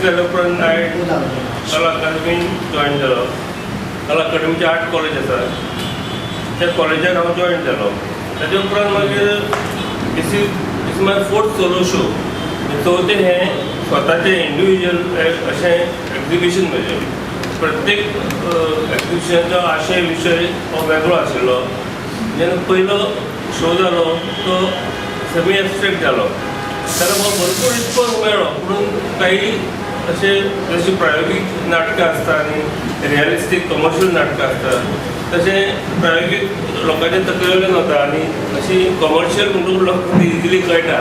जाल्या उपरांत हांवें कला अकादमीन जॉयन जालो. कला अकादमीचें आर्ट कॉलेज आसा, त्या कॉलेजान हांव जॉयन जालो. ताजे उपरांत मागीर this is my fourth solo show. चवथें हें स्वताचें इंडिविज्युअल अशें एक्झिबिशन म्हजें. प्रत्येक एक्झिबिशनाचो आशय, विशय हो वेगळो आशिल्लो. जेन्ना पयलो शो जालो तो सेमी एबस्ट्रेक्ट जालो, ताका म्हाका भरपूर रिस्पॉन्स मेळ्ळो. पूण काही अशे जशी प्रायोगीक नाटकां आसता आनी रियलिस्टीक कमर्शियल नाटकां आसता, तशें प्रायोगीक लोकांच्या तकलेवयल्यान वता आनी अशी कमर्शियल म्हणटकूच लोकांक इजिली कळटा.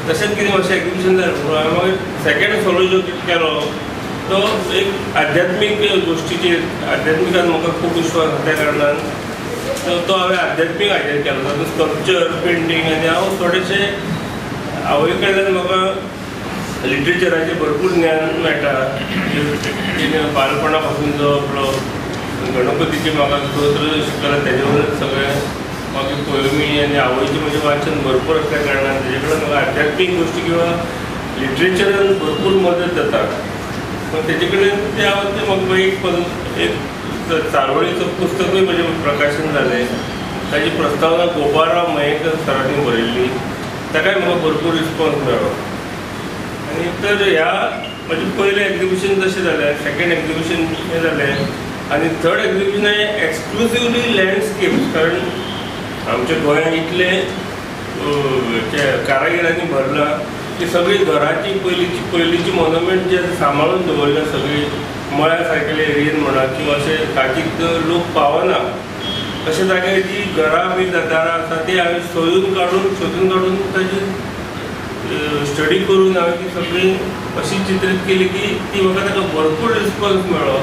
तशेंच कितें मातशें एक्झिबिशन जालें म्हणून हांवें मागीर सेकेंड सोलो जो केलो तो एक आध्यात्मीक गोश्टीचेर. आध्यात्मिकान म्हाका खूब विश्वास आसा, त्या कारणान तो हांवें आध्यात्मीक हाजेर केलो. तातूंत स्कल्पचर, पेंटींग आनी हांव थोडेशें आवय कडल्यान म्हाका लिटरेचराचें भरपूर ज्ञान मेळटा. तिणें बालपणा पासून जो आपलो गणपतीचें म्हाका स्तोत्र शिकयलां, तेजे वयल्यान सगळें मागीर पोयमी आनी आवयचें म्हजें वाचन भरपूर आसल्या कारणान तेजे कडेन म्हाका आध्यात्मीक गोश्टी किंवा लिटरेचरान भरपूर मदत जाता. पण तेजे कडेन तें हांव तें म्हाका एक एक चारोळीचो पुस्तकूय म्हजें प्रकाशन जालें. ताजी प्रस्तावना गोपाळराव मयेकर सरांनी बरयल्ली, ताकाय म्हाका भरपूर रिस्पॉन्स मेळ्ळो. आनी तर ह्या म्हजें पयलें एक्झिबिशन तशें जालें, सेकेंड एक्झिबिशन हें जालें आनी थर्ड एक्झिबिशन हें एक्सक्लुसिवली लँडस्केप्स, कारण आमच्या गोंयांत इतलें कारागिरांनी भरलां की सगळीं घराची पयलींची पयलींची मोनुमेंट जे आसा सांबाळून दवरल्या, सगळीं मळ्या सारकेले एरियेन म्हणा किंवा अशे काजीक लोक पावना अशे जाग्यार जी घरां बी दारां आसा, ती हांवें सोदून काडून ताजी स्टडी करून हांवें ती सगळी अशी चित्रीत केली की ती म्हाका ताका भरपूर रिस्पॉन्स मेळ्ळो.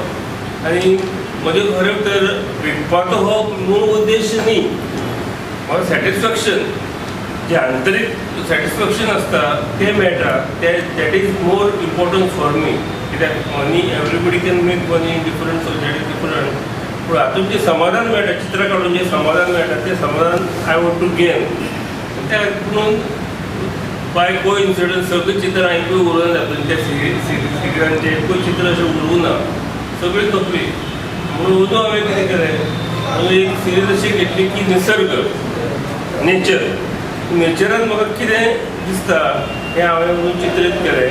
आनी म्हजें खरें तर विकपाचो हो मूळ उद्देश न्ही. म्हाका सॅटिस्फॅक्शन, जें आंतरीक सॅटिस्फॅक्शन आसता तें मेळटा तें, that is more important for me. कित्याक money, everybody can make money in different, that is different, पूण हातूंत जें समाधान मेळटा, चित्रां काडून जें समाधान मेळटा, तें समाधान I want to gain. त्या खातीर बाय को इन्सिडन्स सगळीं चित्रां एकूय उरूंक ना. त्या सिरिजांचें एकूय चित्र अशें उरूंक ना, सगळीं खपली. म्हणून अंदू हांवें कितें केलें, हांवें एक सिरीज अशी घेतली की निसर्ग, नेचर. नेचरान म्हाका कितें दिसता हें हांवें म्हणून चित्रीत केलें.